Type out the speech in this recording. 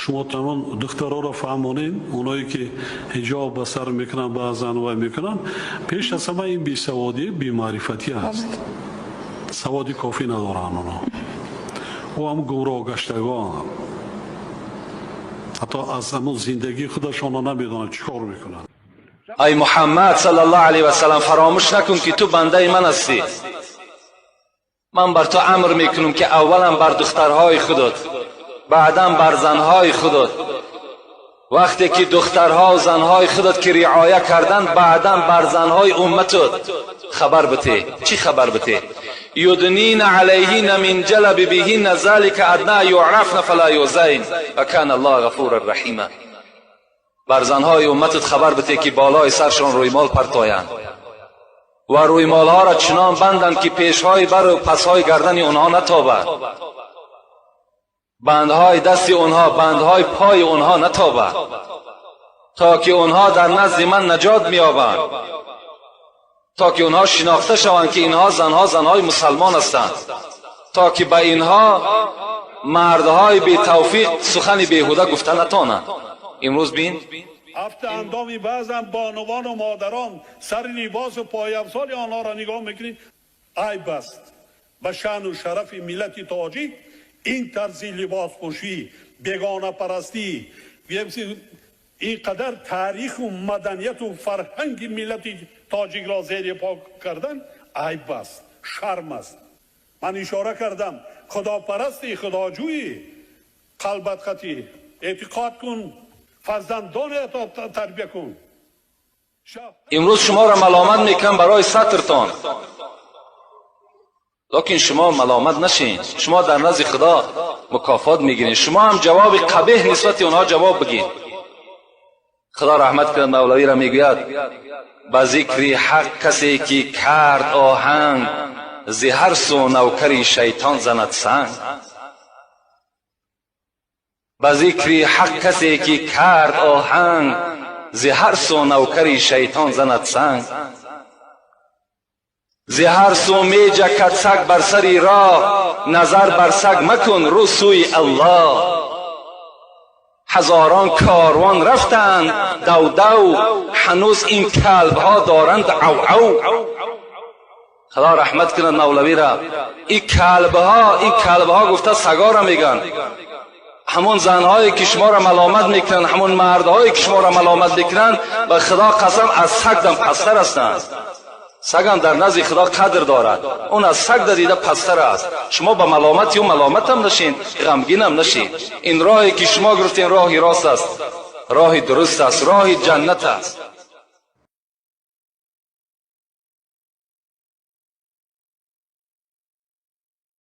Шумо тамом духтарҳоро фаҳмонед, онҳое ки ҳиҷоб ба сар мекунанд, баъзан вай мекунанд, пеш аз ҳама ин бесаводӣ, бемаърифатӣ аст. Саводи кофӣ надоранд онҳо. Ӯ ҳам гумроҳ гаштагон, ҳатто аз ҳамон зиндагии худашонро намедонанд, чӣ кор мекунанд. Ай Муҳаммад саллаллоҳу алайҳи васаллам, фаромӯш накун, ки ту бандаи ман ҳастӣ. Ман бар ту амр мекунам, ки аввалан бар духтарҳои худат, баъдан бар занҳои худат. Вақте ки духтарҳо ва занҳои худат ки риоя карданд, баъдан бар занҳои умматат хабар бите. Чӣ хабар бите? Юднина алайҳинна мин ҷалабибиҳинна залика адна юърафна фала юзайн ва кана Аллоҳу ғафуран раҳима. Бар занҳои умматат хабар бите, ки болои саршон рӯймол партоянд ва рӯймолҳоро чунон банданд, ки пешҳои бару пасҳои гардани онҳо натобад, бандҳои дасти онҳо, бандҳои пои онҳо натобад, то ки онҳо дар назди ман наҷот меёбанд, то ки онҳо шинохта шаванд, ки инҳо занҳо занҳои мусалмон ҳастанд, то ки ба инҳо мардҳои бетавфиқ сухани беҳуда гуфта натонанд. Имрӯз бин. Афти андоми баъзан бонувону модарон, сари либосу пойафзоли онҳоро нигоҳ мекунед, айб аст ба шаъну шарафи миллати тоҷик ин тарзи либоспӯшӣ, бегонапарастӣ. Ин қадар таъриху маданияту фарҳанги миллати тоҷикро зери по кардан айб аст, шарм аст. Ман ишора кардам: худопарасти, худоҷӯӣ, қалбат қатӣ эътиқод кун, фарзандонето тарбия кун. Имрӯз шуморо маломат мекунам барои сатртон, лекин шумо маломат нашин. Шумо дар назди Худо мукофот мегиред. Шумо ҳам ҷавоби қабеҳ нисбати онҳо ҷавоб бигин. Худо раҳмат кунад мавлавиро, мегӯяд: ба зикри ҳақ касе ки кард оҳанг, зи ҳар су навкари шайтон занад санг. Ба зикри ҳақ касе ки кард оҳанг, зи ҳар су навкари шайтон занад санг. Зи ҳар су меҷакад саг бар сари роҳ, назар бар саг макун, рӯ сӯи Аллоҳ. Ҳазорон корвон рафтанд давдав, ҳанӯз ин калбҳо доранд авав. Худо раҳмат кунад мавлавира. Ин калбҳо, ин калбҳо гуфта сагора мегӯянд. Ҳамон занҳое ки шуморо маломат мекунанд, ҳамон мардҳое ки шуморо маломат мекунанд, ба Худо қасам, аз сагдам пасттар ҳастанд. Сагам дар назди Худо қадр дорад, он аз саг дида пасттар аст. Шумо ба маломати ӯ маломатам нашин, ғамгинам нашин. Ин роҳе ки шумо гирифтен, роҳи рост аст, роҳи дуруст аст, роҳи ҷаннат аст.